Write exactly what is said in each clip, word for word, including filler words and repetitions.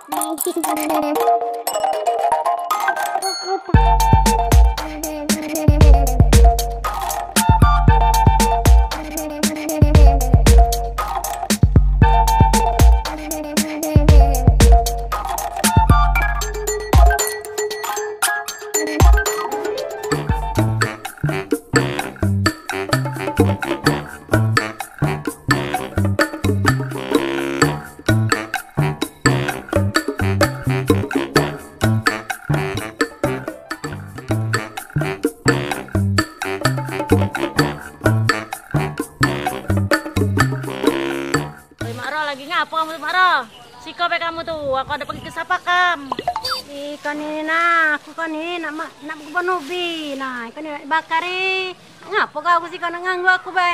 Oi, Mak Ro, lagi ngapo kamu tu, Mak Ro? Siko be kamu tu, aku ado pergi ke Sapakam. Ih, kau ni nah, aku kau ni nak ma-, nak bekebun ubi. Nah, kau ni nak bakar, ih. Ngapo kau ke siko nak nganggu aku be?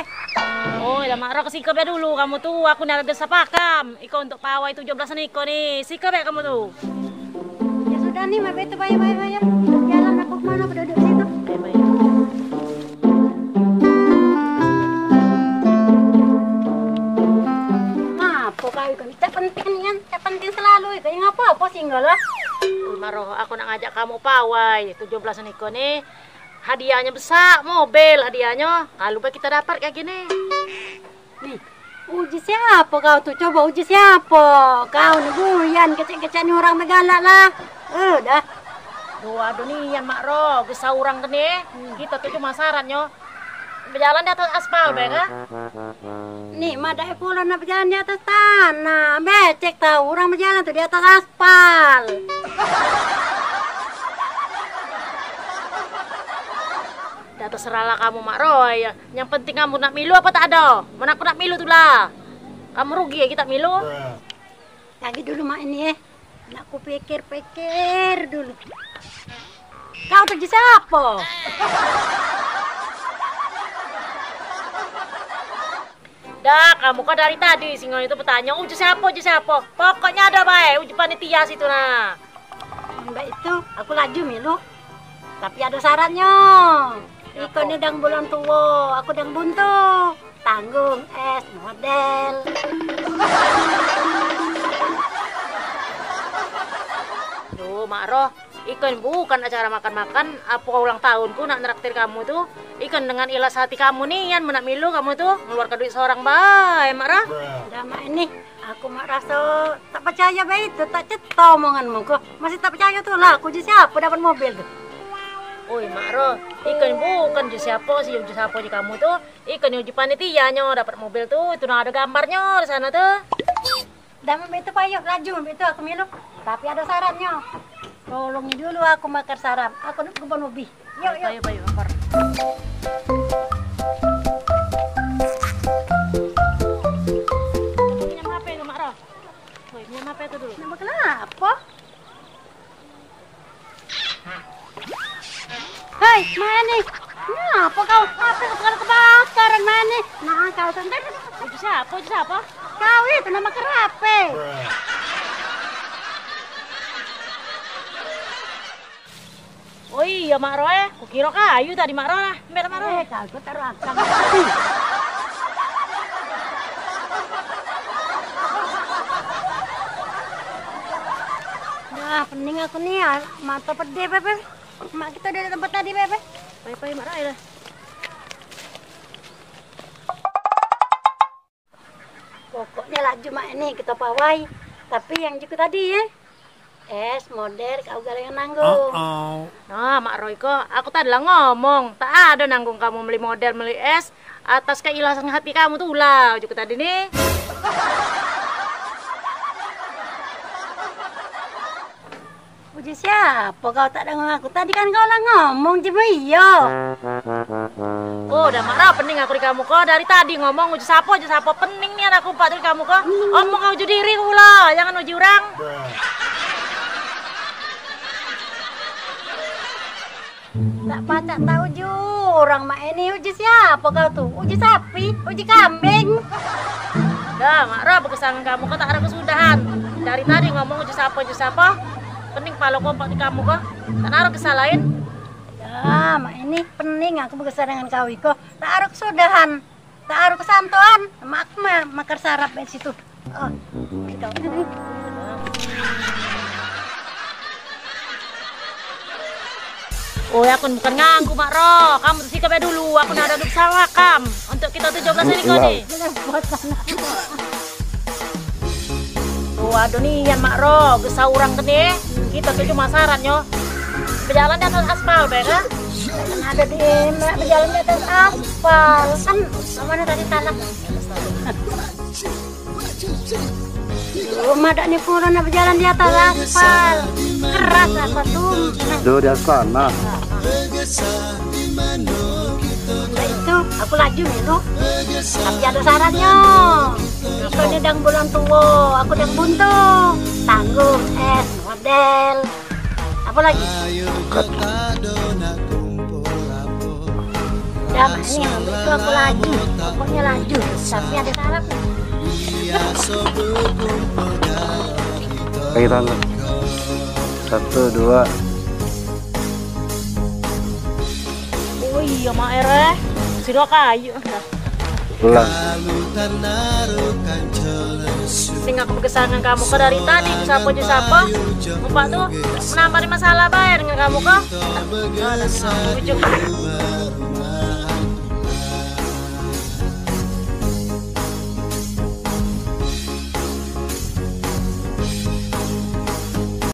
Oh, ya, Mak Ro, ke siko be dulu kamu tu, aku ni ado Sapakam. Iko untuk pawai tujuh belas niko ni. Siko be kamu tu. Ya sudah ni, mak be tu bayar, bayar, bayar. Jalan aku kemana, aku duduk situ. Bayar, bayar. Ngapo kau ikut? Tak penting nian, tak penting selalu ikut. Ngapo-apo singgah lah. Mak Ro, aku nak ngajak kamu pawai tujuh belas niko ni. Hadiahnyo besak, mobil hadiahnyo. Kalu be kita dapat kayak gini. Nih, uji siapo kau tu? Coba uji siapo? Kau ni buyan kecek-kecek ni orang begalak lah. Eh, dah. Duh, aduh nian, Mak Ro, gesah urang kene. Hmm. Kita tu cuma syaratnyo bejalan di atas aspal be kah? Nih, madah pulo nak bejalan di atas tanah. Becek tau, urang bejalan tu di atas aspal. Dah terserahlah kamu, Mak Ro, ya. Yang penting kamu nak milu apa tak ado? Mun aku nak milu tu lah. Kamu rugi lagi tak milu. Lagi dulu, Mak, ini, eh. Nak ku pikir-pikir dulu. Kau tu uji siapo? Dah, kamu kau dari tadi singo itu betanyo, uji siapo, uji siapo. Pokoknyo ado bae, uji panitia situ nah. Mbak itu, aku laju milu. Tapi ado syaratnyo. Iko ni dang bulan tuo, aku dang buntu. Tanggung es model. Duh, Mak Roh, ikon bukan acara makan-makan, apo ulang tahunku nak neraktir kamu tu. Ikon dengan ikhlas hati kamu nian men nak milu kamu tu, ngeluarkan duit seorang bae, Mak Roh. Dah, Mak, ini aku mak raso tak percaya bae itu, tak ceto omonganmu ko. Masih tak percaya tu lah, aku uji siapo dapat mobil tu. Oi, Mak Roh, ikon bukan uji siapo sih, uji siapo je kamu tu. Ikon uji panitia nyo dapat mobil tu, itu nah ado gambarnyo di sano tu. Dah, ambek itu, payo, laju, ambek itu aku milu. Tapi ado syaratnyo. Tolongi dulu aku makar sarap. Aku nak kebun ubi. Yuk, yuk. Payo, payo, lapar. Minum H P tu, Mak Roh. Woi, minum H P tu dulu. Nak makan apo? Hei, Mani, ngapo kau? H P kau kebakaran, Mani. Nah, kau santai. Uji siapo? Uji siapo? Kau itu nak makar H P. Oh iyo, Mak Roh, eh. Kukiro kayu tadi, Mak Roh, lah. Ambek lah, Mak Roh. Eh, kau tu taruh akal. Dah, pening aku ni, ah. Mato pedih, Beb. Mak kito dari tempat tadi, Beb. Pai, pai, Mak Roh, lah. Pokoknyo laju mak ini kito pawai. Tapi yang juku tadi, ye. Es, model, kau galo yang nanggung. Nah, Mak Roy ko, aku tadi lah ngomong, tak ado nanggung kamu meli model, meli es, atas keikhlasan hati kamu tu lah, juku tadi ni. Uji siapo kau tak dengar aku? Tadi kan kau lah ngomong, cuma iyo. Oh, dah marah pening aku di kamu ko. Dari tadi ngomong uji siapo, uji siapo. Pening nian aku empat di kamu ko. Omong kau uji diri pula, jangan uji orang. Tak pacak tak uji orang, Mak Eni. Uji siapo kau tu? Uji sapi? Uji kambing? Dah, Mak Roh, bekesangan kamu ko tak ado kesudahan. Dari tadi ngomong uji siapo, uji siapo. Pening palo kompak di kamu ko. Tak naruh kesalahan. Dah, Mak Eni, pening aku bekesan dengan kau iko. Tak ado kesudahan. Tak aru kesantoan, mak aku ma-, makar sarap di situ. Oh, kau. Oh, aku bukan nganggu, Mak Ro. Kamu tu sikap dulu, aku nak duduk sama kam. Untuk kita tujuh belas ini kau ni. Tuh, aduh ni, Yan, Mak Ro, gesah orang ke ni. Kita tu cuma syaratnyo. Berjalan di atas aspal, be, kan? Kan ada di, Mak, berjalan di atas aspal. Kan, mana tadi tanah? Rumah dak ni pun nak berjalan di atas aspal. Keras apa tu? Duh, di atas tanah. Nah, itu aku laju, Mino. Tapi ada syaratnya. Kau ni dang bulan tua, aku dang buntu. Tanggung es model. Apa lagi? Dah, ini yang itu aku laju. Pokoknya laju. Tapi ada syarat. Lagi tangan. Satu, dua. Oh iya, Mak Ere. Sira kayu. Pulang. Sing aku begesah dengan kamu ke dari tadi, siapa je siapa. Empat tu menambah masalah bae dengan kamu ke. Ujung.